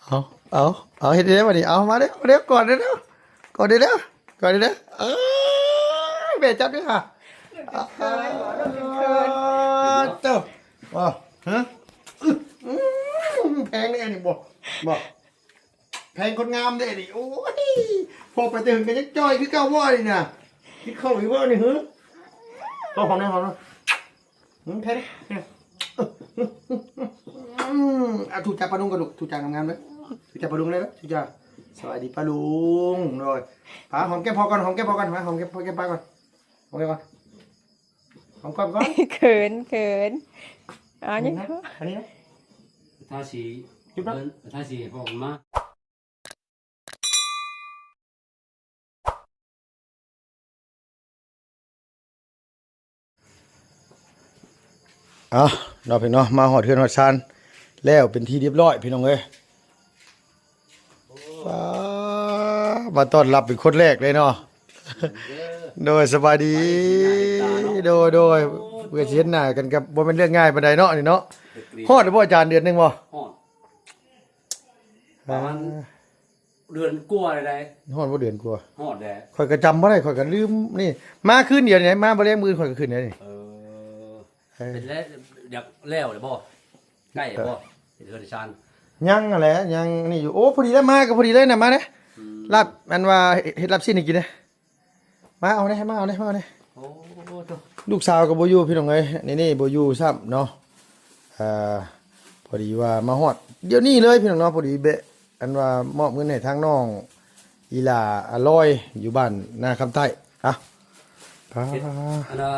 ເອົາ ເອົາ ເອົາ ເຮັດໄດ້ບາດນີ້ ເອົາ ມາເດີ້ ມາເດີ້ ກອດເດີ້ ກອດເດີ້ ກອດເດີ້ ເອີ ແມ່ຈັບເດີ້ ອາ ໂຕ ບໍ່ ຮະ ອື ແພງເດ້ນີ້ ບໍ່ ບໍ່ ແພງຄົນງາມເດ້ນີ້ ໂອ້ຍ ພໍໄປແຕ່ຫຶງກໍຍັງຈ່ອຍຄືເກົ່າບໍ່ນີ້ນະ ກິນເຂົ້າຢູ່ບໍ່ນີ້ ຮະ ເອົາ ຫອມແດ່ ຫອມແດ່ ອືມ ແພງເດ້ ອືມ ອາ ຖືກຈາປາລຸງກ່ອນລູກ ຖືກຈາງາມໆເດີ້ ຖືກຈາປາລຸງເດີ້ ຖືກຈາ ສະບາຍດີປາລຸງ ໂດຍ ປາຫອມແກ້ມພໍ່ກ່ອນ ຫອມແກ້ມພໍ່ກ່ອນ ມາ ຫອມແກ້ມ ແກ້ມປາກ່ອນ ຫອມແກ້ມກ່ອນ ຫອມກ່ອນ ເຂີນ ເຂີນ ເອົາ ນີ້ນະ ອັນນີ້ນະ ທາສີ ເອີ ທາສີໃຫ້ພໍ່ມັນມາ. ເອົາເນາະ ພີ່ນ້ອງເນາະ ມາຮອດເຮືອນຮອດຊານແລ້ວເປັນທີ່ຮຽບຮ້ອຍ ພີ່ນ້ອງເອີຍ ວ້າ ມາຕ້ອນຮັບເປັນຄົນແລກເລີຍເນາະ ໂດຍ ສະບາຍດີ ໂດຍ ໂດຍ ເພື່ອຊິເຫັນໜ້າກັນກໍບໍ່ແມ່ນເລື່ອງງ່າຍປານໃດເນາະ ນີ້ເນາະ ຮອດແລ້ວບໍ່ອາຈານ ເດືອນໜຶ່ງບໍ່? ຮອດ ປະມານ ອ່າ ເດືອນກວ່າໄດ້ ຮອດບໍ່ເດືອນກວ່າ ຮອດແລ້ວ ຂ້ອຍກໍຈຳບໍ່ໄດ້ ຂ້ອຍກໍລືມນີ້ ມາຄືນດຽວນີ້ ມາມື້ແລງມື້ອື່ນຂ້ອຍກໍຂຶ້ນແລ້ວນີ້ ເອີ ເອີ ເປັນແລ້ວ ຢາກແລ້ວແລ້ວບໍ່? ໃກ້ແລ້ວບໍ່? ເຮັດເຮືອນຊານ ຍັງຫັ້ນແຫຼະ ຍັງນີ້ຢູ່ ໂອ້ ພໍດີແລ້ວ ມາກໍພໍດີເລີຍນະ ມາເດ້ ອືມ ລາບ ອັນວ່າເຮັດລາບຊີ້ນໃຫ້ກິນເດ້ ມາເອົາແດ່ ມາເອົາແດ່ ມາເອົາແດ່ ໂອ້ ໂທ້ ລູກສາວກໍບໍ່ຢູ່ ພີ່ນ້ອງເອີຍ ນີ້ໆ ບໍ່ຢູ່ຊ້ຳເນາະ ອ່າ ພໍດີວ່າມາຮອດດຽວນີ້ເລີຍ ພີ່ນ້ອງເນາະ ພໍດີແບະ ອັນວ່າມອບເງິນໃຫ້ທາງນ້ອງອີຫຼ້າອາລອຍ ຢູ່ບ້ານນາຄຳໃຕ້ ອ່ະ ເຮັດ ປາ ອັນນ່າ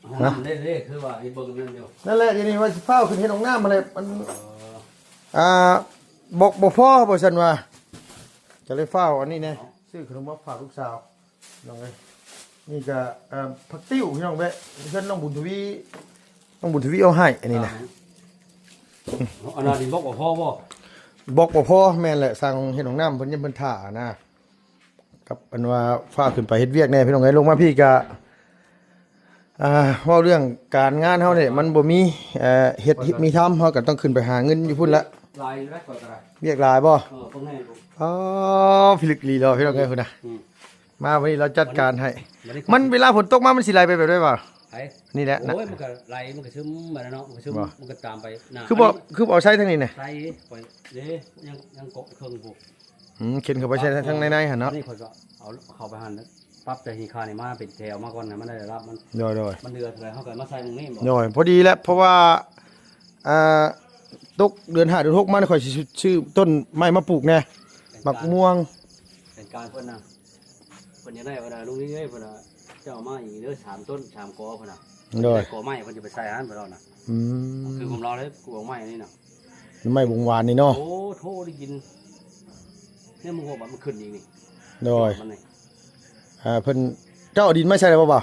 ຫ້ອງນ້ຳເດ້ ເດ້ ຄືວ່າເຮັດເບິ່ງນັ້ນຢູ່ ນັ້ນແຫຼະ ດຽວນີ້ວ່າຊິຟ້າວຂຶ້ນເຮັດຫ້ອງນ້ຳຫັ້ນແຫຼະ ມັນ ເອີ ອ່າ ບລັອກບໍ່ພໍ ວ່າຊັ້ນວ່າ ກໍເລີຍຟ້າວອັນນີ້ແດ່ ຊື້ຂະໜົມມາຝາກລູກສາວ ພີ່ນ້ອງເອີຍ ນີ້ກໍ ເອີ ຜັກຕິ້ວ ພີ່ນ້ອງເອີຍ ເຮືອນນ້ອງບຸນທະວີ ນ້ອງບຸນທະວີເອົາໃຫ້ ອັນນີ້ນະ ອ່າ ອັນນັ້ນບລັອກບໍ່ພໍບໍ່? ບລັອກບໍ່ພໍ ແມ່ນແຫຼະ ສ້າງເຮັດຫ້ອງນ້ຳເພິ່ນ ຍັງເພິ່ນຖ້ານະ ກັບອັນວ່າຟ້າວຂຶ້ນໄປເຮັດວຽກແດ່ ພີ່ນ້ອງເອີຍ ລົງມາພີ້ກະ ອ່າ ເວົ້າເລື່ອງການງານເຮົານີ້ ມັນບໍ່ມີ ເອີ ເຮັດມີທຳ ເຮົາກໍຕ້ອງຂຶ້ນໄປຫາເງິນຢູ່ພຸ້ນລະ ຫຼາຍຢູ່ນະ ຂ້ອຍກໍໄດ້ ວຽກຫຼາຍບໍ່? ເອີ ພວກນີ້ ອໍ ພິລຶກລີເນາະ ພີ່ນ້ອງເອີຍ ພຸ້ນນະ ອືມ ມາວັນນີ້ລາວຈັດການໃຫ້ ວັນນີ້ ມັນເວລາຝົນຕົກມາ ມັນຊິໄຫຼໄປແບບໃດວະ? ໃຜ? ນີ້ແຫຼະນະ ໂອ້ຍ ມັນກໍໄຫຼ ມັນກໍຊຶມໄປແລ້ວເນາະ ມັນກໍຊຶມ ບໍ່ ມັນກໍຕາມໄປນະ ຄືບໍ່ ອັນນີ້ ຄືບໍ່ເອົາໃສ່ທາງນີ້ນະ? ໃສ່ ຂ້ອຍເດ້ ຍັງ ຍັງເກາະເຄິ່ງພຸ້ນ ອືມ ເຂັນເຂົ້າໄປໃສ່ທາງໃນໆຫັ້ນເນາະ ອັນນີ້ຂ້ອຍກໍເອົາເຂົ້າໄປຫັ້ນ ປັບແຕ່ຫີຄານີ້ມາເປັນແຖວມາກ່ອນ ໃຫ້ມັນໄດ້ລະດັບມັນ ໂດຍໆ ມັນເຫຼືອເທົ່າໃດ ເຮົາກໍມາໃສ່ໝ່ອງນີ້ ໂດຍ ພໍດີແຫຼະ ເພາະວ່າ ອ່າ ຕົກເດືອນຫ້າເດືອນຫົກມາ ຂ້ອຍຊິຊື້ຕົ້ນໄມ້ມາປູກແດ່ ໝາກມ່ວງ ແຜນການເພິ່ນນະ ເພິ່ນຢາກໄດ້ວ່າ ລຸງນີ້ເອີຍ ເພິ່ນວ່າ ເຈົ້າເອົາມາອີກເດີ ສາມຕົ້ນ ສາມກໍ ເພິ່ນນະ ໂດຍ ໄດ້ກໍໄມ້ ເພິ່ນຈະໄປໃສ່ຫັ້ນ ເພິ່ນວ່ານະ ອືມ ຄືຂອງລາວເລີຍ ກໍໄມ້ອັນນີ້ນະ ໄມ້ບົງຫວານນີ້ເນາະ ໂອ້ ໂທ້ ໄດ້ກິນ ແນວມັນຫົວບາດມັນຂຶ້ນອີກນີ້ ໂດຍ ມັນນີ້ ອ່າ ເພິ່ນ ເຈົ້າເອົາດິນມາໃສ່ແລ້ວບໍ່?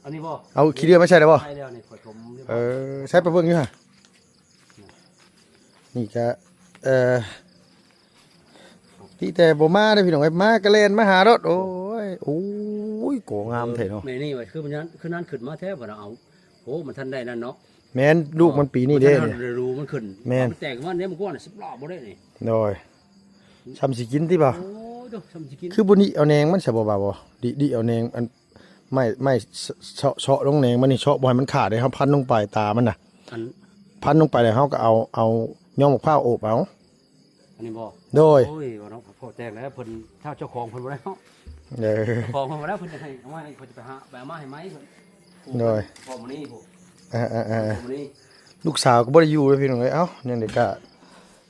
ອັນນີ້ບໍ່? ເອົາຂີ້ເຫຼືອມາໃສ່ແລ້ວບໍ່? ໃສ່ແລ້ວນີ້ ຂ້ອຍຖົມຮຽບຮ້ອຍ ເອີ ໃສ່ໄປເບິ່ງຢູ່ຫະ ນີ້ກະ ເອີ ຕິແຕ່ບໍ່ມາເດີ້ພີ່ນ້ອງເອີຍ ມາກະແລ່ນມາຫາໂລດ ໂອ້ຍ ໂອ້ຍ ກໍງາມແທ້ເນາະ ແມ່ນີ້ວ່າຄືມັນ ຄືນັ້ນຂຶ້ນມາແທ້ ເພິ່ນເອົາ ໂອ້ ມັນທັນໄດ້ນັ້ນເນາະ ແມ່ນ ລູກມັນປີນີ້ເດ້ ມັນທັນໄດ້ຮູ້ມັນຂຶ້ນ ແມ່ນ ມັນແຕກມາແນວມັນກວ້າງ ສິບລ້າບໍ່ໄດ້ນີ້ ໂດຍ ຊ່ຳຊິກິນຕິບໍ່? ໂອ້ຍ ໂທ້ ຊ່ຳຊິກິນ ຄືບໍ່ນິເອົາແໜງມັນຊະບໍ່ ບ່າວບໍ່? ດິເອົາແໜງ ອັນ ໄມ້ ໄມ້ເຊາະ ເຊາະລົງແໜງມັນນີ້ ເຊາະບໍ່ໃຫ້ມັນຂາດເດ້ ເຮົາພັນລົງໄປຕາມັນນະ ອັນ ພັນລົງໄປແລ້ວເຮົາກໍເອົາ ເອົາຍອດໝາກພ້າວໂອບເອົາ ອັນນີ້ບໍ່? ໂດຍ ໂອ້ຍ ວ່າເນາະ ພໍແຕກແລ້ວ ເພິ່ນ ຖ້າເຈົ້າຂອງເພິ່ນບໍ່ໄດ້ເນາະ ເອີ ເຈົ້າຂອງເພິ່ນບໍ່ໄດ້ ເພິ່ນຈະໃຫ້ເອົາມາໃຫ້ ຂ້ອຍຈະໄປຫາ ໄປເອົາມາໃຫ້ໃໝ່ເພິ່ນ ໂດຍ ພໍ່ມື້ນີ້ພຸ້ນ ເອີໆໆ ພໍ່ມື້ນີ້ ລູກສາວກໍບໍ່ໄດ້ຢູ່ເດ້ພີ່ນ້ອງເອີຍ ເອົ້າ ແນວໃດກໍ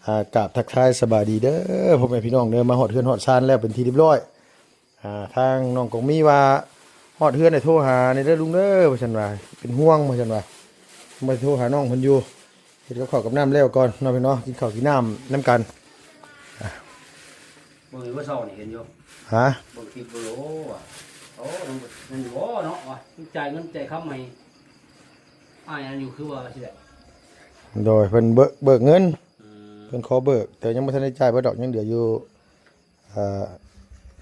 ອ່າ ກາບທັກທາຍສະບາຍດີເດີ ພໍ່ແມ່ພີ່ນ້ອງເດີ ມາຮອດເຮືອນຮອດຊານແລ້ວເປັນທີ່ຮຽບຮ້ອຍ ອ່າ ທາງນ້ອງກອງມີວ່າຮອດເຮືອນໃຫ້ໂທຫາແດ່ເດີລຸງເດີ ວ່າຊັ້ນວ່າ ເປັນຫ່ວງວ່າຊັ້ນວ່າ ມາໂທຫານ້ອງເພິ່ນຢູ່ ເຮັດກັບເຂົ້າກັບນ້ຳແລ້ວກ່ອນເນາະພີ່ນ້ອງ ກິນເຂົ້າກິນນ້ຳນຳກັນ ອ່າ ເບິ່ງຢູ່ວ່າເຊົ້ານີ້ເຫັນຢູ່ ຮະ ເບິ່ງຄລິບຢູ່ ໂອ້ ວ່າ ໂອ້ ມັນ ມັນຢູ່ບໍ່ເນາະ ວ່າ ຈ່າຍເງິນຈ່າຍຄຳໃຫ້ອ້າຍນັ້ນຢູ່ຄືວ່າຊິໄດ້ ໂດຍ ເພິ່ນເບີກ ເບີກເງິນ ອືມ ເພິ່ນຂໍເບີກ ແຕ່ຍັງບໍ່ທັນໄດ້ຈ່າຍເບິດດອກ ຍັງເຫຼືອຢູ່ ເອີ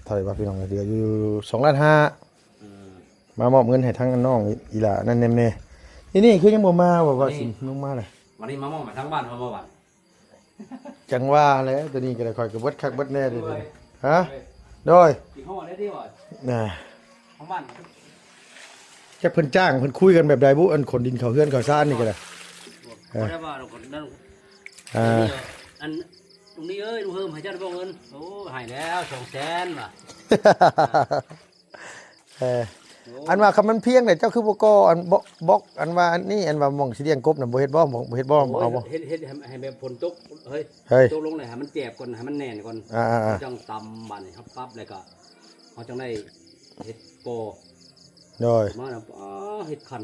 ເທົ່າໃດວະພີ່ນ້ອງ ເຫຼືອຢູ່ສອງລ້ານຫ້າ ອືມ ມາມອບເງິນໃຫ້ທາງນ້ອງອີ່ຫຼ້ານັ້ນແດ່ ນີ້ ນີ້ຄືຍັງບໍ່ມາບໍ່ ວ່າຊິລົງມາແຫຼະ ວັນນີ້ມາມອບໃຫ້ທາງບ້ານເຮົາບໍ່ຫວານ ຈັງວ່າແຫຼະ ໂຕນີ້ກໍໄດ້ ຂ້ອຍກໍເບິດຄັກເບິດແນ່ເດ້. ຮະ? ໂດຍ ຊິຮອດແລ້ວຕິວ່າ ນະ ຂອງບ້ານ ຈັກເພິ່ນຈ້າງເພິ່ນຄຸຍກັນແບບໃດບຸ ອັນຂົນດິນເຂົ້າເຮືອນເຂົ້າຊານນີ້ກໍໄດ້. ບໍ່ໄດ້ວ່າດອກ ອັນ ອ່າ ອັນ ລຸງນີ້ເອີຍ ລຸງເຮີມ ໃຫ້ເຈົ້າໄດ້ບໍ່ເງິນ? ໂອ້ ໃຫ້ແລ້ວ ສອງແສນ ວ່າ ເອີ ໂອ້ ອັນວ່າຄັນມັນພຽງແລ້ວ ເຈົ້າຄືບໍ່ກໍ່ອັນບອກ ບອກ ອັນວ່າອັນນີ້ ອັນວ່າໝ່ອງຊິລ້ຽງກົບນະ ບໍ່ເຮັດບໍ່? ບໍ່ ບໍ່ເຮັດບໍ່? ບໍ່ເອົາບໍ່? ເຮັດ ເຮັດໃຫ້ ໃຫ້ແບບຝົນຕົກ ເຮີ້ຍ ເຮີ້ຍ ຕົກລົງແລ້ວໃຫ້ມັນແຈບກ່ອນ ໃຫ້ມັນແໜ້ນກ່ອນ ອ່າໆໆ ເຮົາຈັ່ງຕຳ ບາດນີ້ເຮົາປັບແລ້ວກໍ ເຮົາຈັ່ງໄດ້ເຮັດກໍ ໂດຍ ມາແລ້ວ ອໍ ເຮັດຂັ້ນ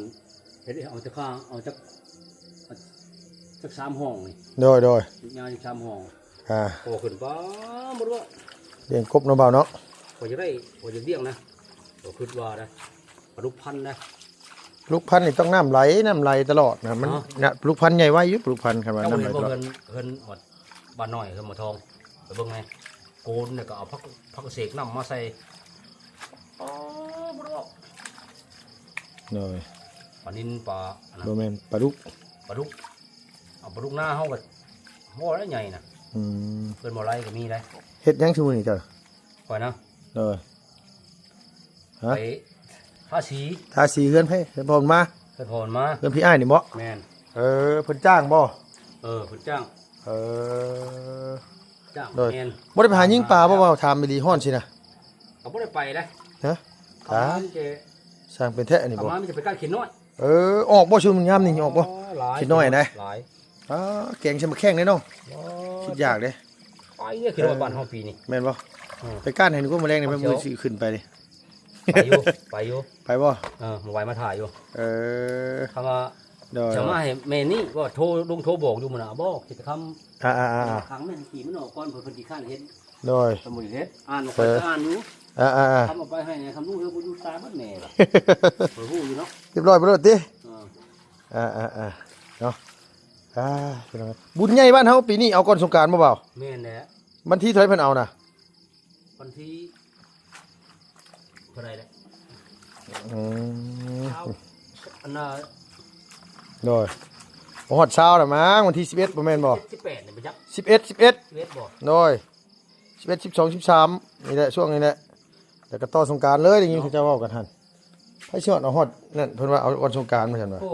ເຮັດ ເອົາຈັກ ເອົາຈັກ ຈັກສາມຫ້ອງນີ້ ໂດຍໆ ຍາວຈັກສາມຫ້ອງ ອ່າ ພໍຂຶ້ນ ປ້າ ບໍ່ຮູ້ ລ້ຽງກົບເນາະ ບ່າວເນາະ ພໍຈະໄດ້ ພໍຈະລ້ຽງນະ ກໍຄິດວ່ານະ ປາດຸກພັນນະ ປາດຸກພັນນີ້ຕ້ອງນ້ຳໄຫຼ ນ້ຳໄຫຼຕະຫຼອດນະ ມັນ ເນາະ ນະ ປາດຸກພັນໃຫຍ່ໄວຢູ່ ປາດຸກພັນ ຄັນວ່ານ້ຳໄຫຼຕະຫຼອດ. ເຈົ້າເຫັນບໍ່ ເຮືອນ ເຮືອນ ບ້ານນ້ອຍ ເຮືອນໝໍທອງ ໄປເບິ່ງແດ່ ໂກນແລ້ວກໍເອົາຜັກ ຜັກເສກນ້ຳມາໃສ່ ອໍ ບໍ່ໄດ້ອອກ ໂດຍ ປານິນ ປາ ອັນນັ້ນ ບໍ່ແມ່ນ ປາດຸກ ປາດຸກ ເອົາປາດຸກນາເຮົາກໍບໍ່ໄດ້ໃຫຍ່ນະ ອືມ ເພິ່ນບໍ່ໄລ່ກໍມີໄດ໋. ເຮັດຫຍັງຊຸມື້ນີ້ເຈົ້າ? ຂ້ອຍນະ ໂດຍ ຮະ? ໄປທາສີ ທາສີເຮືອນໃຜ? ເຮືອນພໍ່ມາ ເຮືອນພໍ່ມາ ເຮືອນພີ່ອ້າຍນີ້ບໍ? ແມ່ນ ເອີ ເພິ່ນຈ້າງບໍ? ເອີ ເພິ່ນຈ້າງ ເອີ ຈ້າງ ໂດຍ ແມ່ນ ບໍ່ໄດ້ໄປຫາຍິງປາບໍ່? ເວົ້າຖາມອີ່ຫຼີ ຮ້ອນຊີ້ນະ ກໍບໍ່ໄດ້ໄປເດ້ ຮະ? ຕາຍ ຊ່າງເປັນແທ້ອັນນີ້ ເຂົາມາມີແຕ່ໄປກັດຂີ້ນ້ອຍ ເອີ ອອກບໍ່ຊຸມຍາມນີ້ ອອກບໍ່? ຂີ້ນ້ອຍນະ ຫຼາຍ ອໍ ແກງໃສ່ໝາກແຂ້ງເດ້ເນາະ ໂອ້ ຄິດຢາກເດ້ ໄປເດ້ ຄືວ່າບ້ານເຮົາປີນີ້ ແມ່ນບໍ່? ເອີ ໄປກ້ານໃຫ້ນີ້ ມື້ແລງນີ້ ມັນຊິຂຶ້ນໄປນີ້ ໄປຢູ່ ໄປຢູ່ ໄປບໍ່? ເອີ ມາໄວມາຖ້າຢູ່ ເອີ ຄຳວ່າ ໂດຍ ຈະມາໃຫ້ແມ່ນີ້ວ່າໂທ ລົງໂທບອກຢູ່ມື້ໜ້າບໍ່ ກິດຈະກຳ ອ່າໆໆ ຂັງແມ່ນຂີ້ມັນອອກກ່ອນ ເພິ່ນ ເພິ່ນຂີ້ຄ້ານເຮັດ ໂດຍ ສະໝຸຍເຮັດ ອ່ານ ເອີ ຂ້ອຍກໍອ່ານຢູ່ ອ່າໆໆ ຄຳເອົາໄປໃຫ້ນະ ຄຳຮູ້ເຮືອບໍ່ຢູ່ຕາຍເບິດແມ່ ຂ້ອຍຮູ້ຢູ່ເນາະ ຮຽບຮ້ອຍໄປໂລດຕິ ເອີ ອ່າໆໆ ເນາະ ອ່າ ພີ່ນ້ອງ ບຸນໃຫຍ່ບ້ານເຮົາປີນີ້ເອົາກ່ອນສົງການບໍ່ບ່າວ? ແມ່ນແຫຼະ ວັນທີເທົ່າໃດເພິ່ນເອົານະ? ວັນທີເທົ່າໃດແຫຼະ? ອືມ ຊາວ ອັນນ່າ ໂດຍ ບໍ່ຮອດຊາວແລ້ວມັ້ງ ວັນທີສິບເອັດບໍ່ແມ່ນບໍ່? ສິບເອັດ ສິບແປດນີ້ບໍ່ຈັກ ສິບເອັດ ສິບເອັດ ສິບເອັດບໍ່? ໂດຍ ສິບເອັດ ສິບສອງ ສິບສາມ ນີ້ແຫຼະ ຊ່ວງນີ້ແຫຼະ ແລ້ວກໍຕໍ່ສົງການເລີຍ ໄດ້ຍິນເຂົາເຈົ້າເວົ້າກັນຫັ້ນ ໃຜຊິຮອດ ເອົາຮອດນັ້ນ ເພິ່ນວ່າເອົາກ່ອນສົງການວ່າຊັ້ນວ່າ ໂອ້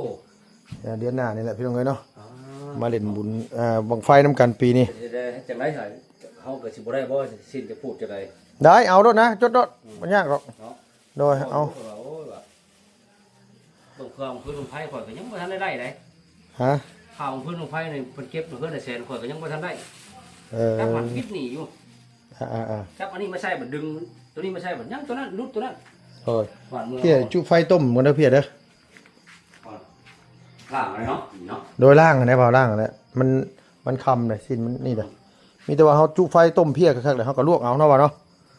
ເດືອນໜ້ານີ້ແຫຼະພີ່ນ້ອງເອີຍເນາະ ອ່າ ມາຫຼິ້ນບຸນ ອ່າ ບັ້ງໄຟນຳກັນປີນີ້ ເຮັດຈັ່ງໃດ ເຮົາກໍຊິບໍ່ໄດ້ບໍ່ ຊິນຈະພູດຈັ່ງໃດ ໄດ້ ເອົາໂລດນະ ຈົດໂລດ ອືມ ບໍ່ຍາກດອກເນາະ ໂດຍ ເອົາ ໂອ້ຍ ວ່າ ເບິ່ງເຄື່ອງ ເຄື່ອງໄຟຂ້ອຍກໍຍັງບໍ່ທັນໄດ້ໄດ້ເດ້ ຮະ ຄ່າຂອງເພິ່ນ ຂອງໄຟນີ້ເພິ່ນເກັບເຮືອນລະແສນ ຂ້ອຍກໍຍັງບໍ່ທັນໄດ້ ເອີ ຈັບມັນຕິດໜີ້ຢູ່ ອ່າໆໆ ຈັບອັນນີ້ມາໃສ່ບັດດຶງ ໂຕນີ້ມາໃສ່ບັດຍັງໂຕນັ້ນ ຫຼຸດໂຕນັ້ນ ໂອ້ຍ ບ້ານເມືອງ ເພຍຈຸໄຟຕົ້ມກັນເດີ ເພຍເດີ ລ້າງເລີຍເນາະ ນີ້ເນາະ ໂດຍ ລ້າງຫັ້ນແຫຼະ ເວົ້າລ້າງຫັ້ນແຫຼະ ມັນ ມັນຄ່ຳເດ້ ຊີ້ນມັນນີ້ເດ້ ມີແຕ່ວ່າເຮົາຈຸໄຟຕົ້ມເພຍຄັກໆ ແລ້ວເຮົາກໍລວກເອົາເນາະ ວ່າເນາະ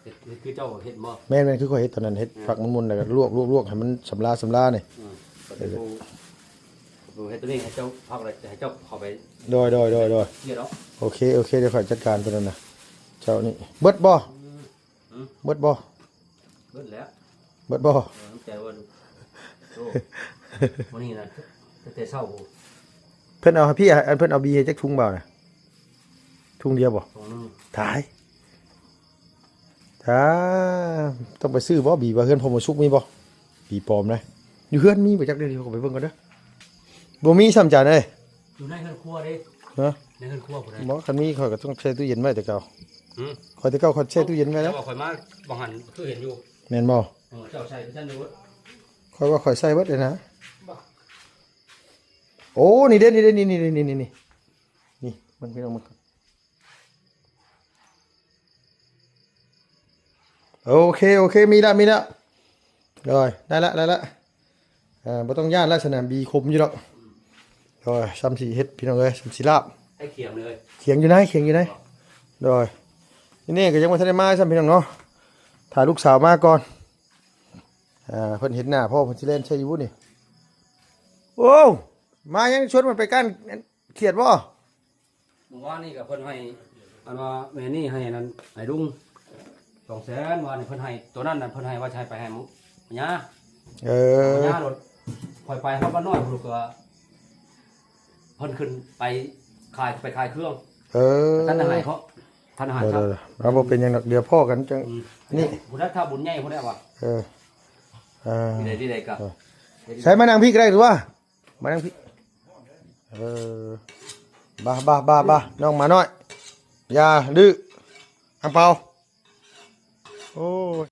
ເຮັດຄືເຈົ້າເຮັດບໍ່? ແມ່ນໆ ຄືຂ້ອຍເຮັດຕອນນັ້ນ ເຮັດ ອ່າ ຜັກມັນໝຸ່ນ ແລ້ວກໍລວກໆໆ ໃຫ້ມັນສຳລາສຳລານີ້ ອ່າ ເຮັດໂຕນີ້ໃຫ້ເຈົ້າພັກ ແລ້ວໃຫ້ເຈົ້າເຂົ້າໄປ ໂດຍໆໆໆ ເຮັດເນາະ ໂອເຄໆໆ ດຽວຂ້ອຍຈັດການໂຕນັ້ນນະ ເຈົ້ານີ້ ເບິດບໍ່? ອືມ ເບິດບໍ່? ເບິດແລ້ວ ເບິດບໍ່? ເອີ ນ້ຳໃຈວ່າ ໂອ້ ມື້ນີ້ນະ ຕັ້ງແຕ່ເຊົ້າ ເພິ່ນເອົາໃຫ້ພີ່ ອັນເພິ່ນເອົາບີໃຫ້ຈັກຖົງບ່າວນະ? ຖົງດຽວບໍ່? ຖົງໜຶ່ງ ຕາຍ ຕາຍ ຕ້ອງໄປຊື້ບໍ່ບີວ່າ ເຮືອນພໍ່ມາສຸກມີບໍ່? ບີປອມນະ ຢູ່ເຮືອນມີບໍ່ຈັກ ດຽວຂ້ອຍໄປເບິ່ງກ່ອນເດີ ບໍ່ມີຊ້ຳຈານເອີຍ ຢູ່ໃນເຮືອນຄົວເດ້ ຮະ? ໃນເຮືອນຄົວພຸ້ນນະ ບໍ່ ຄັນມີຂ້ອຍກໍຕ້ອງແຊ່ຕູ້ເຢັນໄວ້ແຕ່ເກົ່າ ຫື? ຂ້ອຍແຕ່ເກົ່າຂ້ອຍແຊ່ຕູ້ເຢັນໄວ້ແລ້ວ ແຕ່ວ່າຂ້ອຍມາບາງຫັ້ນຄືເຫັນຢູ່ ແມ່ນບໍ່? ເອີ ເຈົ້າໃສ່ຄືກັນຢູ່ ຂ້ອຍວ່າຂ້ອຍໃສ່ເບິດເລີຍນະ ໂອ້ ນີ້ເດ້ ນີ້ເດ້ ນີ້ໆໆ ນີ້ ເບິ່ງພີ່ນ້ອງເບິ່ງ ໂອເຄ ໂອເຄ ມີແລ້ວ ມີແລ້ວ ໂດຍ ໄດ້ລະ ໄດ້ລະ ເອີ ບໍ່ຕ້ອງຢ້ານລະ ສະໜາມບີຄົມຢູ່ດອກ ໂດຍ ຊ່ຳຊິເຮັດ ພີ່ນ້ອງເອີຍ ຊ່ຳຊິລາບ ໃຫ້ຂຽງເລີຍ ຂຽງຢູ່ໃນ ຂຽງຢູ່ໃນ ໂດຍ ນີ້ກໍຍັງບໍ່ທັນໄດ້ມາຊ້ຳ ພີ່ນ້ອງເນາະ ຖ້າລູກສາວມາກ່ອນ ອ່າ ເພິ່ນເຫັນໜ້າພໍ່ເພິ່ນຊິແລ່ນໃສ່ຢູ່ບໍ່ນີ້ ໂອ້ ມາຍັງຊວນມັນໄປກ້ານຂຽດບໍ່? ມື້ວານນີ້ກໍເພິ່ນໃຫ້ ອັນວ່າແມ່ນີ້ໃຫ້ນັ້ນ ໃຫ້ລຸງສອງແສນ ວານນີ້ເພິ່ນໃຫ້ ໂຕນັ້ນນະ ເພິ່ນໃຫ້ວ່າຈະໃຫ້ໄປໃຫ້ໝໍ ໝໍຢາ ເອີ ໝໍຢາໂລດ ຂ້ອຍໄປຮອດບ້ານນ້ອຍພຸ້ນ ກໍເພິ່ນຂຶ້ນໄປຂາຍ ໄປຂາຍເຄື່ອງ ເອີ ທ່ານໃຫ້ເພາະ ທ່ານໃຫ້ ເອີ ເອີ ເອົາ ບໍ່ເປັນຫຍັງດອກ ດຽວພໍ້ກັນຈັ່ງ ອືມ ນີ້ ຜູ້ໃດຖ້າບຸນໃຫຍ່ຜູ້ໃດວ່າ ເອີ ເອີ ທີ່ໃດທີ່ໃດກໍ ເອີ ໃຊ້ມານັ່ງພີ້ກໍໄດ້ຕົວະ ມານັ່ງພີ້ ເອີ ບາ ບາ ບາ ບາ ນ້ອງໝານ້ອຍ ຢ່າດື້ ອັງເປົາ ໂອ້ຍ.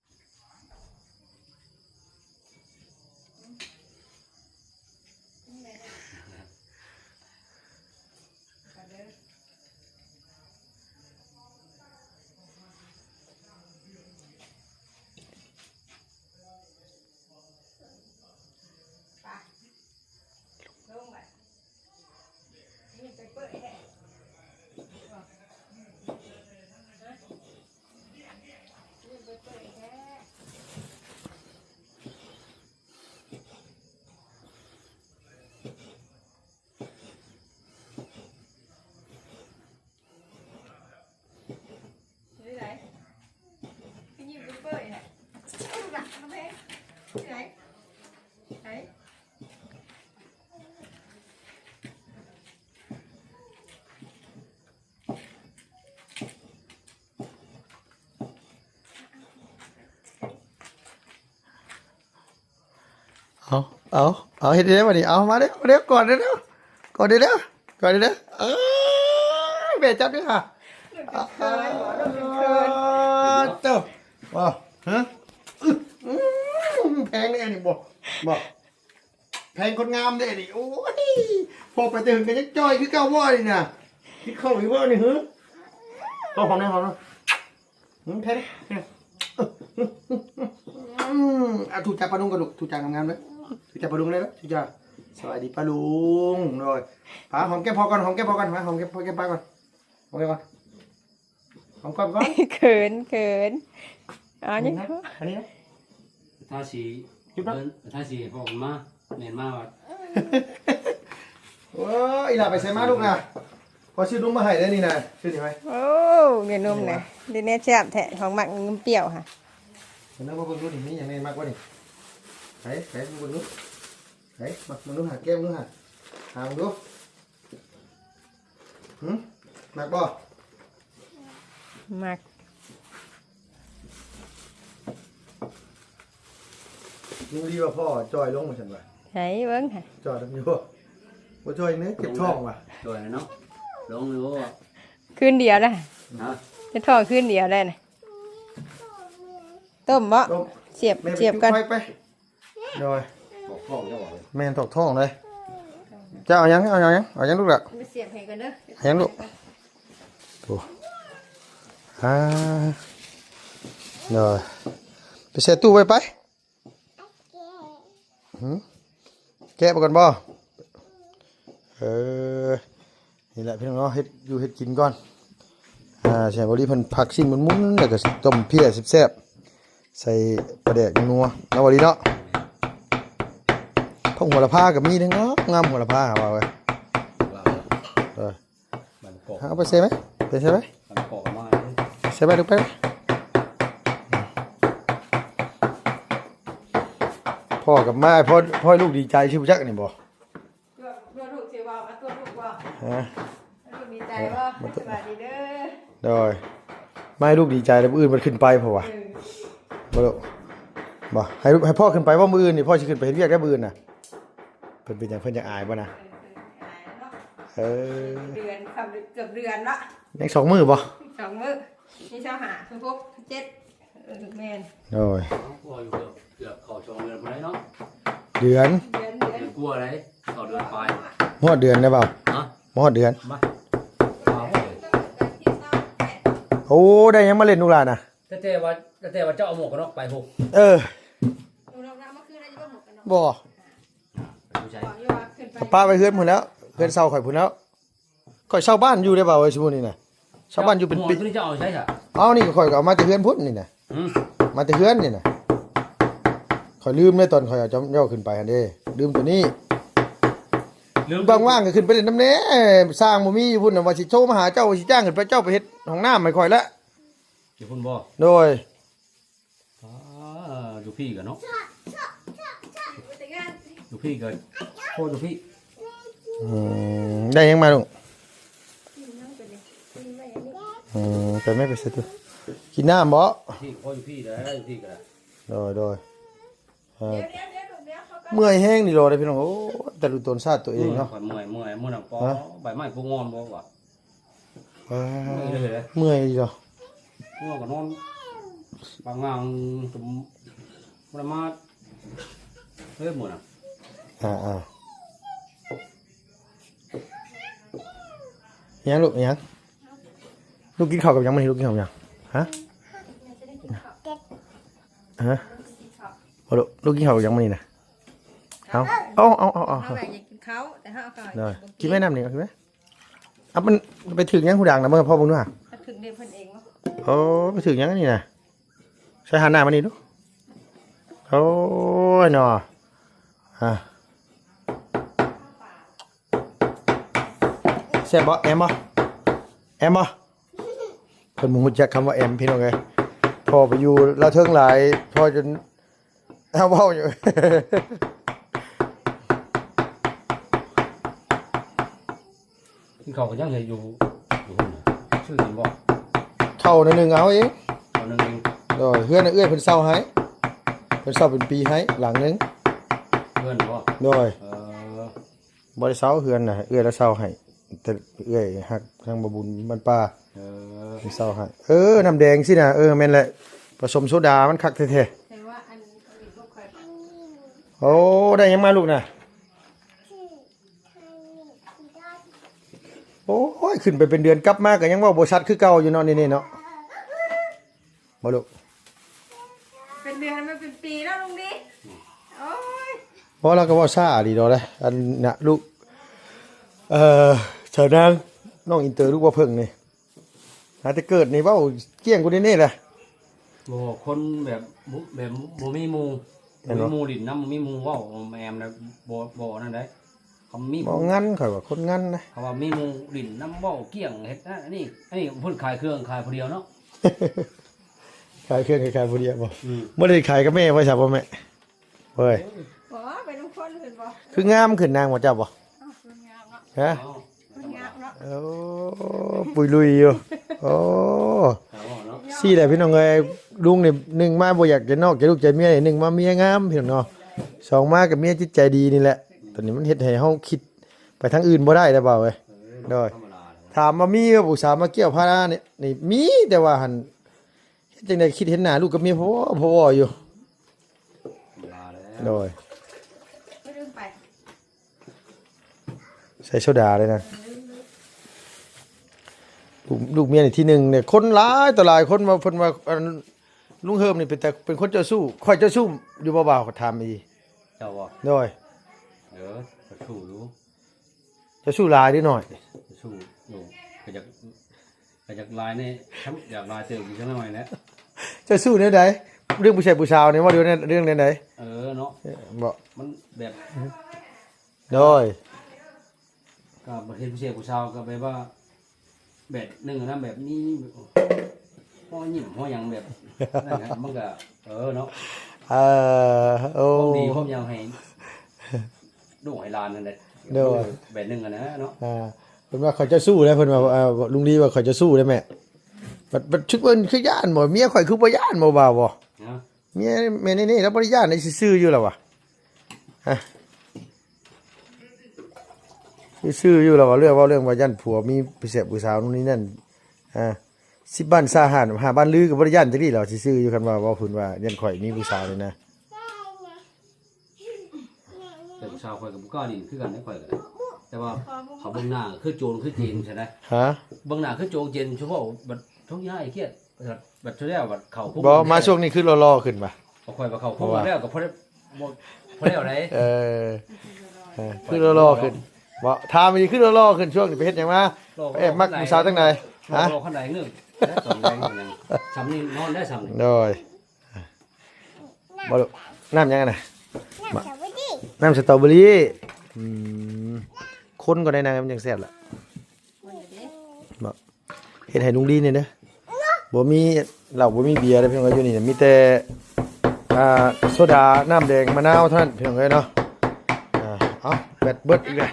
ເອົາ ເອົາ ເອົາ ເຮັດໄດ້ບໍ່ນີ້ ເອົາ ມາເດີ້ ມາເດີ້ ກອດເດີ້ ກອດເດີ້ ກອດເດີ້ ເອີ ແມ່ຈັບເດີ້ຫາ ເອີ ເຈົ້າ ວ່າ ຮະ ອື ແພງເດ້ອັນນີ້ ບໍ່ ບໍ່ ແພງຄົນງາມເດ້ນີ້ ໂອ້ຍ ພໍ້ໄປແຕ່ຫຶງກໍຍັງຈ່ອຍຄືເກົ່າບໍ່ນີ້ນະ ຄິດເຂົ້າຢູ່ບໍ່ນີ້ ຮະ ເອົາ ຫອມແດ່ ຫອມແດ່ ອືມ ແພງເດ້ ອືມ ອ່ະ ຖືກໃຈປ້າລຸງກ່ອນລູກ ຖືກໃຈງາມໆເດີ້ ຖືກໃຈປ້າລຸງເລີຍເດີ້ ຖືກໃຈ ສະບາຍດີປ້າລຸງ ໂດຍ ປ້າຫອມແກ້ມພໍ່ກ່ອນ ຫອມແກ້ມພໍ່ກ່ອນ ມາ ຫອມແກ້ມ ແກ້ມປ້າກ່ອນ ຫອມແກ້ມກ່ອນ ຫອມແກ້ມກ່ອນ ເຂີນ ເຂີນ ເອົາ ນີ້ນະ ອັນນີ້ນະ ທາສີ ເອີ ທາສີໃຫ້ພໍ່ມັນມາ ແມ່ນມາວ່າ ໂອ້ຍ ອີ່ຫຼ້າໄປໃສມາລູກນະ ພໍ່ຊື້ນົມມາໃຫ້ເດີ້ນີ້ນະ ຊື້ນີ້ໄວ້ ໂອ້ ເມນູນະ ເດແນວແຊບແທ້ ຂອງມັກນົມປ່ຽວຫະ ເບິ່ງດູ ເບິ່ງດູນີ້ ມີຫຍັງແດ່ ມັກບໍ່ນີ້ ໃສ ໃສ ເບິ່ງດູ ໃສ ມາ ເບິ່ງດູຫາ ແກ້ມດູຫາ ຫາເບິ່ງດູ. ຫືມ ມັກບໍ່? ມັກ. ຍັງດີວ່າພໍ່ຈ່ອຍລົງວ່າຊັ້ນວ່າ. ໃສເບິ່ງຫັ້ນ ຈ່ອຍລົງຢູ່ບໍ່? ບໍ່ຈ່ອຍແນວເຈັບທ້ອງວ່າ. ຈ່ອຍແລ້ວເນາະ ລົງຢູ່ບໍ່? ຄືນດຽວນະ. ຮະ? ເຈັບທ້ອງຄືນດຽວໄດ້ນະ. ຕົ້ມບໍ່? ຕົ້ມ. ສຽບ ແມ່ໄປ ສຽບກ່ອນ ໄປ ໄປ. ໂດຍ ຖອກທ້ອງເຈົ້າວ່າ. ແມ່ນ ຖອກທ້ອງເລີຍ. ເຈົ້າເອົາຫຍັງ? ເອົາຫຍັງ? ເອົາຫຍັງລູກຫຼ້າ? ໄປສຽບໃຫ້ກ່ອນເດີ. ຫຍັງລູກ? ໂອ້ ອ່າ ໂດຍ ໄປແຊ່ຕູ້ໄວ້ໄປ. ຫືມ ແກະໄປກ່ອນບໍ່? ເອີ ນີ້ແຫຼະພີ່ນ້ອງເນາະ ເຮັດຢູ່ເຮັດກິນກ່ອນ. ອ່າ ແຊບອີ່ຫຼີ ເພິ່ນພັກຊີ້ນໝຸ່ນໆ ແລ້ວກໍຕົ້ມເພຍແຊບໆ ໃສ່ປາແດກນົວໆ ເນາະ ອີ່ຫຼີເນາະ. ຜັກໂຫລະພາກໍມີເດ້ ງາມໆ ໂຫລະພາວ່າເວີຍ. ເອີ ເອົາໄປໃສ່ໄວ້ ໄປໃສ່ໄວ້ ໃສ່ໄວ້ລູກ ໄປ. ພໍ່ກັບມາ ພໍ່ ພໍ່ໃຫ້ລູກດີໃຈຊື່ຈັກນີ້ບໍ່? ຕົວະ ຕົວະລູກຊິເວົ້າ ມາຕົວະລູກເວົ້າ. ຮະ? ລູກດີໃຈບໍ່? ມາຕົວະ ສະບາຍດີເດີ. ໂດຍ ມາໃຫ້ລູກດີໃຈແລ້ວ ມື້ອື່ນມັນຂຶ້ນໄປເພາະວ່າ. ເອີ ບໍ່ລູກ ບໍ່ ໃຫ້ ໃຫ້ພໍ່ຂຶ້ນໄປບໍ່? ມື້ອື່ນນີ້ພໍ່ຊິຂຶ້ນໄປເຮັດວຽກໄດ້ມື້ອື່ນນະ. ເພິ່ນເປັນຫຍັງ? ເພິ່ນຢາກອາຍບໍ່ນະ? ເອີ ເພິ່ນອາຍເນາະ. ເອີ ເດືອນ ເກືອບເດືອນເນາະ. ຍັງສອງມື້ບໍ່? ສອງມື້ ມີຊາວຫ້າ ຊາວຫົກ ຊາວເຈັດ. ເອີ ແມ່ນ. ໂດຍ ເອົາ ພໍຢູ່ເກືອບ ເກືອບເຂົ້າສອງເດືອນພຸ້ນແຫຼະເນາະ. ເດືອນ ເດືອນ ເດືອນ ເດືອນກວ່າໄດ໋ ເຂົ້າເດືອນປາຍ. ຮອດເດືອນແລ້ວເວົ້າ. ຮະ? ຮອດເດືອນ. ມາ ມາ ໂອ້ ໄດ້ຫຍັງມາຫຼິ້ນລູກຫຼານນະ? ຕັ້ງແຕ່ວ່າ ຕັ້ງແຕ່ວ່າເຈົ້າເອົາໝວກກັນນັອກໄປພຸ້ນ. ເອີ ບໍ່ ຢູ່ໃສ? ປະໄວ້ເຮືອນພຸ້ນແລ້ວ ເຮືອນເຊົ່າຂ້ອຍພຸ້ນແລ້ວ. ຂ້ອຍເຊົ່າບ້ານຢູ່ເດ້ບ່າວເອີຍ ຊຸມື້ນີ້ນະ ເຊົ່າບ້ານຢູ່ເປັນປີ. ເຈົ້າ ໝວກຕົວນີ້ເຈົ້າເອົາໃສຊະ? ເອົານີ້ ຂ້ອຍກໍເອົາມາແຕ່ເຮືອນພຸ້ນນີ້ນະ. ອືມ ມາແຕ່ເຮືອນນີ້ນະ. ຂ້ອຍລືມເດ້ ຕອນຂ້ອຍເອົາເຈົ້າຂຶ້ນໄປຫັ້ນເດ້ ລືມຕົວນີ້. ລືມ ວ່າງໆກໍຂຶ້ນໄປຫຼິ້ນນຳແດ່. ຊ່າງບໍ່ມີຢູ່ພຸ້ນນະ ວ່າຊິໂທມາຫາເຈົ້າ ວ່າຊິຈ້າງຂຶ້ນໄປ ເຈົ້າໄປເຮັດຫ້ອງນ້ຳໃຫ້ຂ້ອຍລະ. ຢູ່ພຸ້ນບໍ່? ໂດຍ. ອ່າ ຢູ່ພີ້ກໍເນາະ ຢູ່ພີ້ກໍ ໂອ້ ຢູ່ພີ້. ອືມ ໄດ້ຫຍັງມາລູກ? ເປັນຫຍັງຕົວນີ້? ອືມ ໄປແມ່ ໄປໃສ່ຕູ້ ກິນນ້ຳບໍ່? ທີ່ ໂອ້ຍ ຢູ່ພີ້ໄດ້ ຢູ່ພີ້ກໍໄດ້ ໂດຍ ໂດຍ ເອີ ເມື່ອຍແຮງນີ້ດອກເດ້ພີ່ນ້ອງ. ໂອ້ ແຕ່ລຸຕົນຊາດຕົວເອງເນາະ ເມື່ອຍ ເມື່ອຍ ເມື່ອຍ ມື້ນັ້ນ ປອ ເອີ ໃບໄມ້ຜູ້ງອນບໍ່ວ່າ ເອີ ເມື່ອຍເລີຍ ເມື່ອຍອີ່ຫຼີດອກ ເມື່ອຍກໍນອນປາງງາງ ບໍ່ໄດ້ມາເລີຍມື້ນັ້ນ ອ່າໆ ຫຍັງລູກ ຫຍັງ? ລູກກິນເຂົ້າກັບຫຍັງມື້ນີ້? ລູກກິນເຂົ້າກັບຫຍັງ? ຮະ? ຮະ? ບໍ່ລູກ ລູກກິນເຂົ້າກັບຫຍັງມື້ນີ້ນະ? ເອົາ ເອົາ ເອົາ ເອົາ ເອົາ ເຮົາກໍຢາກກິນເຂົ້າ ແຕ່ເຮົາກໍ ໂດຍ ບໍ່ກິນ ກິນແມ່ນ້ຳນີ້ ກິນແມ່. ເອົາ ມັນໄປຖືກຫຍັງຫູດັງນະ? ເບິ່ງໃຫ້ພໍ່ເບິ່ງດູຫາ ມັນຖືກເລັບເພິ່ນເອງບໍ່? ໂອ້ ໄປຖືກຫຍັງອັນນີ້ນະ? ໃສ່ ຫັນໜ້າມານີ້ດູ. ໂອ້ຍເນາະ ອ່າ ແຊບບໍ່? ແອມບໍ່? ແອມບໍ່? ເພິ່ນບໍ່ຮູ້ຈັກຄຳວ່າແອມ ພີ່ນ້ອງເອີຍ. ພໍ່ໄປຢູ່ລາວເທິງຫຼາຍ ພໍ່ຈົນ ເຮົາເວົ້າຢູ່ ກິນເຂົ້າກໍຍັງເຮັດຢູ່ ຢູ່ພຸ້ນນະ ຊື້ກິນບໍ່? ເຂົ້າໜ້ອຍໜຶ່ງເອົາເອງ ເຂົ້າໜ້ອຍໜຶ່ງ ໂດຍ ເຮືອນເອື້ອຍເພິ່ນເຊົ່າໃຫ້ ເພິ່ນເຊົ່າເປັນປີໃຫ້ຫຼັງໜຶ່ງ ເຮືອນບໍ່? ໂດຍ ເອີ ບໍ່ໄດ້ເຊົ່າເຮືອນນະ ເອື້ອຍລາວເຊົ່າໃຫ້ ແຕ່ເອື້ອຍຮັກທາງບໍ່ບຸນບ້ານປ່າ ເອີ ເຊົ່າໃຫ້ ເອີ ນ້ຳແດງຊີ້ນະ ເອີ ແມ່ນແຫຼະ ປະສົມໂຊດາ ມັນຄັກແທ້ໆ ແຕ່ວ່າອັນ ໂອ້ ໄດ້ຫຍັງມາລູກນະ? ໂອ້ຍ ຂຶ້ນໄປເປັນເດືອນ ກັບມາກໍຍັງເວົ້າບໍ່ຊັດຄືເກົ່າຢູ່ເນາະ ນີ້ໆ ເນາະ ບໍ່ລູກ? ເປັນເດືອນມັນເປັນປີແລ້ວລຸງດີ ໂອ້ຍ ບໍ່ ລາວກໍເວົ້າຊ້າດີດອກເດ້ ອັນນະ ລູກ ເອີ ສາວນາງ ນ້ອງອິນເຕີ ລູກບໍ່ເພິ່ງນີ້ ຫາແຕ່ເກີດນີ້ເວົ້າກ້ຽງກວ່ານີ້ແຫຼະ ບໍ່ ຄົນແບບ ແບບບໍ່ມີໝູ່ ແມ່ນບໍ່? ບໍ່ມີໝູ່ຫຼິ້ນນຳ ບໍ່ມີໝູ່ເວົ້າ ແອມນະ ບໍ່ ບໍ່ນັ້ນໃດ ຄຳມີ ບໍ່ງັນ ຂ້ອຍວ່າຄົນງັນນະ ເຂົາວ່າມີໝູ່ຫຼິ້ນນຳ ເວົ້າກ້ຽງ ເຮັດອັນນີ້ ອັນນີ້ເພິ່ນຂາຍເຄື່ອງ ຂາຍຜູ້ດຽວເນາະ ຂາຍເຄື່ອງ ຂາຍຜູ້ດຽວບໍ່? ອືມ ບໍ່ໄດ້ຂາຍກັບແມ່ໄວ້ຊະບໍ່ແມ່? ເວີຍ ບໍ່ ໄປນຳຄົນເພິ່ນບໍ່? ຄືງາມຂຶ້ນນາງບໍ່ ເຈົ້າບໍ່? ອ້າວ ຄືງາມເນາະ ຮະ? ອໍ ໂອ້ ປຸຍລຸຍຢູ່ ໂອ້ ຊີ້ແຫຼະພີ່ນ້ອງເອີຍ ລຸງນີ້ ໜຶ່ງມາບໍ່ຢາກຈະນອກໃຈລູກໃຈເມຍ ໜຶ່ງມາເມຍງາມພີ່ນ້ອງເນາະ ສອງມາກໍເມຍຈິດໃຈດີນີ້ແຫຼະ ຕອນນີ້ມັນເຮັດໃຫ້ເຮົາຄິດໄປທາງອື່ນບໍ່ໄດ້ແລ້ວບ່າວເອີຍ ໂດຍ ທຳມະດາ ຖາມວ່າມີບໍ່ຜູ້ສາວມາກ່ຽວພາລານີ້ ນີ້ມີ ແຕ່ວ່າຫັ້ນ ເຮັດຈັ່ງໃດຄິດເຫັນໜ້າລູກກັບເມຍພໍ ພໍຢູ່ ທຳມະດາແລ້ວ ໂດຍ ບໍ່ລືມໄປ ໃສ່ໂຊດາເລີຍນະ ເອີ ລູກ ລູກເມຍນີ້ທີໜຶ່ງເດ້ ຄົນຫຼາຍຕໍ່ຫຼາຍຄົນວ່າ ເພິ່ນວ່າ ອັນ ລຸງເຮີມນີ້ເປັນແຕ່ ເປັນຄົນເຈົ້າຊູ້ ຂ້ອຍເຈົ້າຊູ້ຢູ່ບໍ່ບ່າວ ກໍຖາມອີ່ ເຈົ້າບໍ່? ໂດຍ ເອີ ເຈົ້າຊູ້ຢູ່ ເຈົ້າຊູ້ຫຼາຍຫຼືໜ້ອຍ? ເຈົ້າຊູ້ຢູ່ ກໍຢາກ ກໍຢາກຫຼາຍແດ່ ຢາກຫຼາຍເຕີບຢູ່ຈັກໜ້ອຍແຫຼະ ເຈົ້າຊູ້ແນວໃດ? ເລື່ອງຜູ້ຊາຍຜູ້ສາວນີ້ ເວົ້າເລື່ອງ ເລື່ອງແນວໃດ? ເອີເນາະ ເອີ ບໍ່ ມັນແບບ ໂດຍ ກໍບໍ່ເຫັນຜູ້ຊາຍຜູ້ສາວ ກໍແບບວ່າ ແບບໜຶ່ງນະ ແບບມີ ພໍຍິ້ມພໍຫຍັງແບບນັ້ນນະ ມັນກໍ ເອີເນາະ ເອີ ໂອ້ ຄວາມດີຄວາມຫຍັງໃຫ້ລູກໃຫ້ຫຼານນັ້ນແຫຼະ ໂດຍ ແບບໜຶ່ງຫັ້ນນະເນາະ ອ່າ ເພິ່ນວ່າຂ້ອຍເຈົ້າຊູ້ເດ້ ເພິ່ນວ່າ ເອີ ລຸງລີວ່າຂ້ອຍເຈົ້າຊູ້ເດ້ແມ່ ບັດ ບັດຊຶກເພິ່ນຄືຢ້ານບໍ່ ເມຍຂ້ອຍຄືບໍ່ຢ້ານບໍ່ ວ່າບໍ່ ຮະ? ເມຍແມ່ນີ້ລາວບໍ່ໄດ້ຢ້ານ ຊື່ໆຢູ່ລາວວ່າ ຮະ ຊື່ໆຢູ່ລາວວ່າ ເລື່ອງ ເວົ້າເລື່ອງວ່າຢ້ານຜົວມີຜູ້ແຊບຜູ້ສາວ ໂນ່ນນີ້ນັ້ນ ອ່າ ສິບບ້ານຊາວຮ້ານ ຫ້າບ້ານລື ກໍບໍ່ໄດ້ຢ້ານຈັກດີ້ລາວ ຊື່ໆຢູ່ ຄັນວ່າເວົ້າເພິ່ນວ່າຢ້ານຂ້ອຍມີຜູ້ສາວນີ້ນະ ແຕ່ຜູ້ສາວຂ້ອຍກໍບໍ່ກ້າຫຼິ້ນຄືກັນເດ້ ຂ້ອຍກໍໄດ້ ແຕ່ວ່າເຂົາເບິ່ງໜ້າຄືໂຈນຄືເຈນຊັ້ນນະ ຮະ ເບິ່ງໜ້າຄືໂຈນເຈນ ສະເພາະບັດທຸກຍາຍຄຽດ ບັດ ບັດທຸແລ້ວບັດເຂົ້າຄຸກ ບໍ່ ມາຊ່ວງນີ້ຄືຫຼໍ່ໆຂຶ້ນວ່າ ຂ້ອຍວ່າເຂົ້າຄຸກແລ້ວກໍພໍໄດ້ ບໍ່ ພໍແລ້ວໃດ ເອີ ເອີ ຄືຫຼໍ່ໆຂຶ້ນ ບໍ່ ຖາມອີ່ຫຼີ ຄືຫຼໍ່ໆຂຶ້ນ ຊ່ວງນີ້ໄປເຮັດຫຍັງມາ ແອບມັກຜູ້ສາວທາງໃດ ຮະ ຫຼໍ່ໆຂະໜາດໜຶ່ງ ແລ້ວຕອນແລງຫຍັງ ຊ່ຳນີ້ນອນໄດ້ຊ່ຳນີ້ ໂດຍ ບໍ່ລູກ ນ້ຳຫຍັງຫັ້ນນະ? ນ້ຳສະຕໍເບີຣີ ນ້ຳສະຕໍເບີຣີ ອືມ ຄົນກໍໄດ້ນະ ມັນຈັ່ງແຊບລະ ບໍ່ ເຮັດໃຫ້ລຸງລີແດ່ເດີ ບໍ່ມີເຫຼົ້າ ບໍ່ມີເບຍເດີ ພີ່ນ້ອງເອີຍ ຢູ່ນີ້ນະ ມີແຕ່ ອ່າ ໂຊດາ ນ້ຳແດງ ມະນາວເທົ່ານັ້ນ ພີ່ນ້ອງເອີຍເນາະ ອ່າ ເອົາ ແບັດເບິດອີກແລ້ວ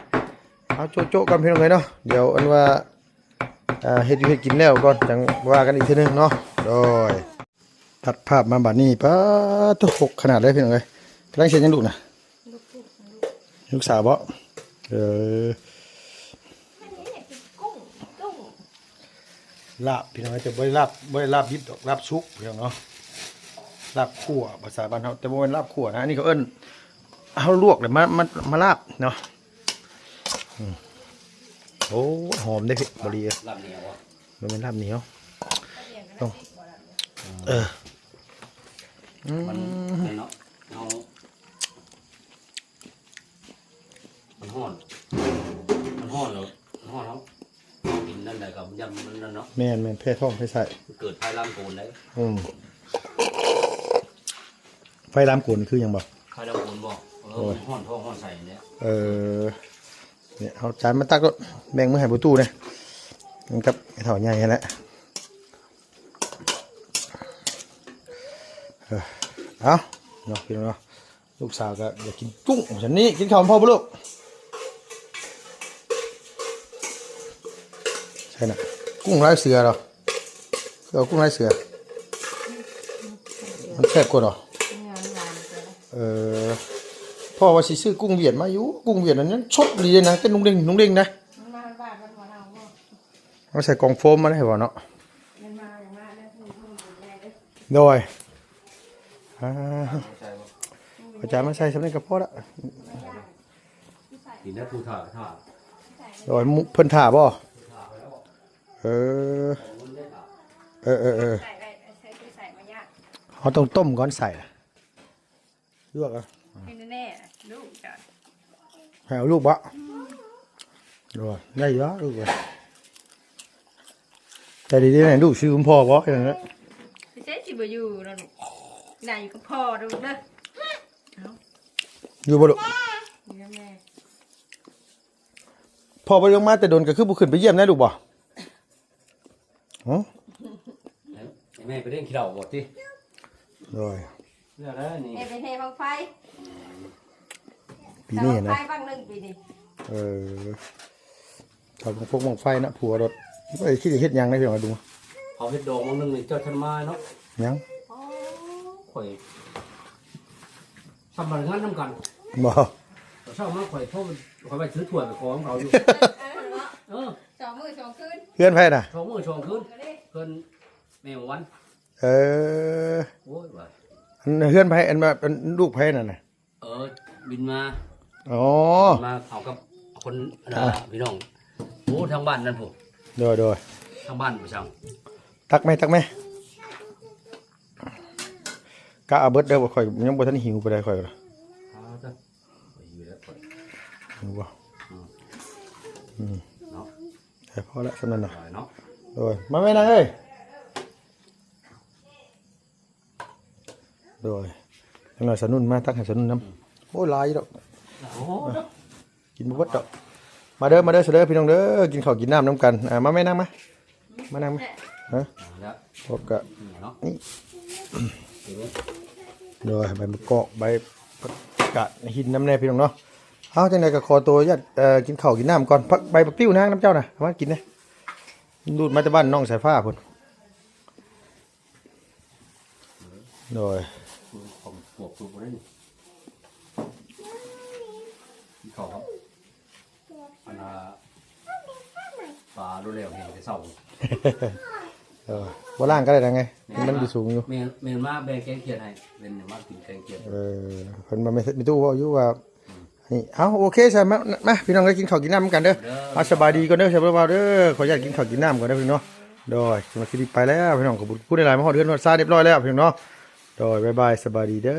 ເອົາ ໂຈະໆກ່ອນ ພີ່ນ້ອງເອີຍເນາະ ດຽວອັນວ່າ ອ່າ ເຮັດຢູ່ເຮັດກິນແລ້ວກ່ອນ ຈັ່ງວ່າກັນອີກເທື່ອໜຶ່ງເນາະ. ໂດຍ ຕັດພາບມາບາດນີ້ ປາດໂທ້ ຮົກຂະໜາດເລີຍພີ່ນ້ອງເອີຍ. ກຳລັງເຮັດຫຍັງລູກນະ? ລູກສາວບໍ? ເອີ ລາບພີ່ນ້ອງເອີຍ ແຕ່ບໍ່ໄດ້ລາບ ບໍ່ໄດ້ລາບດິບດອກ ລາບສຸກພີ່ນ້ອງເນາະ. ລາບຂົ້ວພາສາບ້ານເຮົາ ແຕ່ບໍ່ແມ່ນລາບຂົ້ວນະ ອັນນີ້ເຂົາເອີ້ນ ເຮົາລວກແລ້ວມາ ມາ ມາລາບເນາະ. ອືມ ໂອ້ ຫອມເດ້ ບໍລີເອີຍ. ລາບໜຽວບໍ່? ບໍ່ແມ່ນລາບໜຽວ ຕ້ອງ ເອີ ອືມ ມັນ ມັນເນາະ ເຮົາ ມັນຮ້ອນ ມັນຮ້ອນແລ້ວ ມັນຮ້ອນ ເຮົາກິນນັ້ນໄດ້ກໍຢ້ານມັນນັ້ນເນາະ. ແມ່ນໆ ແພ້ທ້ອງແພ້ໄສ້ ເກີດພາຍລາມໂກນໄດ້. ອືມ ພາຍລາມໂກນຄືຫຍັງບໍ? ພາຍລາມໂກນບໍ? ເອີ ໂອ້ຍ ມັນຮ້ອນທ້ອງຮ້ອນໄສ້ນີ້ແຫຼະ. ເອີ ນີ້ ເອົາຈານມາຕັກໂລດ ແບ່ງມື້ໃຫ້ພໍ່ຕູ້ແດ່ ກັບໄອ້ເຖົ້າໃຫຍ່ຫັ້ນແຫຼະ. ເອີ ເອົາເນາະ ພີ່ນ້ອງເນາະ ລູກສາວກໍຢາກກິນກຸ້ງ ຊັ້ນນີ້ ກິນເຂົ້ານຳພໍ່ບໍ່ລູກ? ໃຊ່ນະ ກຸ້ງລາຍເສືອເນາະ ຄືເອົາກຸ້ງລາຍເສືອ ມັນແຊບກວ່າເນາະ. ເອີ ພໍ່ວ່າຊິຊື້ກຸ້ງຫວຽດມາຢູ່ ກຸ້ງຫວຽດນັ້ນຍັງສົດດີເດ້ນະ ເຕັ້ນລຸງເດ້ງ ລຸງເດ້ງນະ. ເອົາໃສ່ກ່ອງໂຟມມາໄດ້ບໍ່ເນາະ? ໂດຍ ອ່າ ເອົາຈານມາໃສ່ສ່ຳນີ້ກໍພໍລະ. ກິນແລ້ວຜູ້ຖ້າ ຖ້າ ໂດຍ ໝູ່ເພິ່ນຖ້າບໍ່? ເອີ ເອີໆໆ ໃສ່ໄວ້ ໃສ່ ໃສ່ມາຍ່າງ ເຮົາຕ້ອງຕົ້ມກ່ອນໃສ່ ລວກເອົາ ໃຫ້ແນ່ໆ ລູກເຈົ້າ ໃຫ້ເອົາລູກບໍ່? ໂອ້ຍ ໄດ້ຢູ່ລະລູກເອີຍ ແຕ່ດີໆນະ ລູກຊື່ຄຸນພໍ່ບໍ່? ຈັ່ງນັ້ນແຫຼະ ໄປໃສຊິບໍ່ຢູ່ເນາະລູກ ໄດ້ຢູ່ກັບພໍ່ເດີລູກເດີ. ເອົ້າ ຢູ່ບໍ່ລູກ? ຢູ່ນຳແມ່. ພໍ່ບໍ່ໄດ້ລົງມາແຕ່ດົນ ກໍຄືບໍ່ຂຶ້ນໄປຢ້ຽມແດ່ລູກບໍ່? ຫື? ໃຫ້ແມ່ໄປຫຼິ້ນຂີ້ເຫຼົ້າບໍ່ຕິ? ໂດຍ ແມ່ໄປແຫ່ບັ້ງໄຟ ປີນີ້ນະ ບັ້ງໄຟບັ້ງໜຶ່ງປີນີ້. ເອີ ເອົາບັ້ງຟົກບັ້ງໄຟນະ ຜົວລົດ ເອີຍ ຄິດຈະເຮັດຫຍັງໃນພີ່ນ້ອງ ດູ ເຂົາເຮັດດອງບັ້ງໜຶ່ງນີ້ ເຈົ້າທັນມາເນາະ. ຫຍັງ? ຂ້ອຍ ສຳບັດງານນຳກັນ ບໍ່? ເຊົ້າມາຂ້ອຍ ເພາະຂ້ອຍໄປຖືຖ້ວຍໄປຂໍນຳເຂົາຢູ່. ເອີ ສອງມື້ສອງຄືນ ເຮືອນໃຜນະ? ສອງມື້ສອງຄືນ ເຮືອນແມ່ຫວນ. ເອີ ໂອ້ຍ ວ່າ ອັນເຮືອນໃຜ ອັນວ່າ ອັນລູກໃຜນັ້ນນະ? ເອີ ບິນມາ ອໍ ມາເຂົ້າກັບຄົນ ອັນ ອ່າ ພີ່ນ້ອງ ໂອ້ ທາງບ້ານນັ້ນພຸ້ນ. ໂດຍໆ ທາງບ້ານຜູ້ຊ່າງ ຕັກແມ່ ຕັກແມ່ ກະເອົາເບິດເດີ ຂ້ອຍຍັງບໍ່ທັນຫິວປານໃດ ຂ້ອຍ ອ່າ ເຈົ້າ ຂ້ອຍຫິວແລ້ວ ຫິວບໍ່? ອືມ ອືມ ເນາະ ເອີ ພໍລະ ສ່ຳນັ້ນນະ ຫຼາຍເນາະ. ໂດຍ ມາແມ່ນາງເອີຍ. ໂດຍ ຈັກໜ້ອຍສາວນຸ່ນມາ ຕັກໃຫ້ສາວນຸ່ນນຳ. ໂອ້ຍ ຫຼາຍຢູ່ດອກ ໂອ້ ກິນບໍ່ເບິດດອກ. ມາເດີ ມາເດີ ຊະເດີ ພີ່ນ້ອງເດີ ກິນເຂົ້າກິນນ້ຳນຳກັນ. ອ່າ ມາແມ່ນັ່ງມາ ມານັ່ງມາ ຮະ ແລ້ວ ພົບກະ ນີ້ເນາະ ນີ້ ໂດຍ ໃບມະກອກ ໃບຜັກກາດຫີນນຳແດ່ ພີ່ນ້ອງເນາະ. ເອົາ ຈັ່ງໃດກໍຂໍຕົວ ເອີ ກິນເຂົ້າກິນນ້ຳກ່ອນ. ຜັກ ໃບບັກຕິ້ວນາງນຳເຈົ້ານະ ເອົາມາກິນແດ່ ດູດມາແຕ່ບ້ານນ້ອງສາຍຟ້າພຸ້ນ. ໂດຍ ຂອງພວກ ພວກບໍ່ໄດ້ນີ້ ກິນເຂົ້າກັບ ອັນນ່າ ປາໂລດແລ້ວແຮງແຕ່ເຊົ້າ. ເອີ ບໍ່ລ້າງກໍໄດ້ນະໄງ ແມ່ນ ມັນຢູ່ສູງຢູ່. ແມ່ນ ແມ່ນມາແບ່ງແກງຂຽດໃຫ້ ເພິ່ນມາກິນແກງຂຽດ. ເອີ ເພິ່ນມາ ແມ່ຕູ້ເວົ້າຢູ່ວ່າ ນີ້ ເອົາ ໂອເຄຊະ ມາ ມາ ພີ່ນ້ອງເອີຍ ກິນເຂົ້າກິນນ້ຳນຳກັນເດີ. ເດີ ເອົາ ສະບາຍດີກ່ອນເດີ ສະບາຍດີ ຂໍອະນຸຍາດກິນເຂົ້າກິນນ້ຳກ່ອນເດີ ພີ່ນ້ອງເນາະ. ໂດຍ ສຳລັບຄລິບນີ້ໄປແລ້ວ ພີ່ນ້ອງ ຂອບຄຸນຫຼາຍໆ ມາຮອດເຮືອນຮອດຊານຮຽບຮ້ອຍແລ້ວ ພີ່ນ້ອງເນາະ. ໂດຍ ບາຍບາຍ ສະບາຍດີເດີ.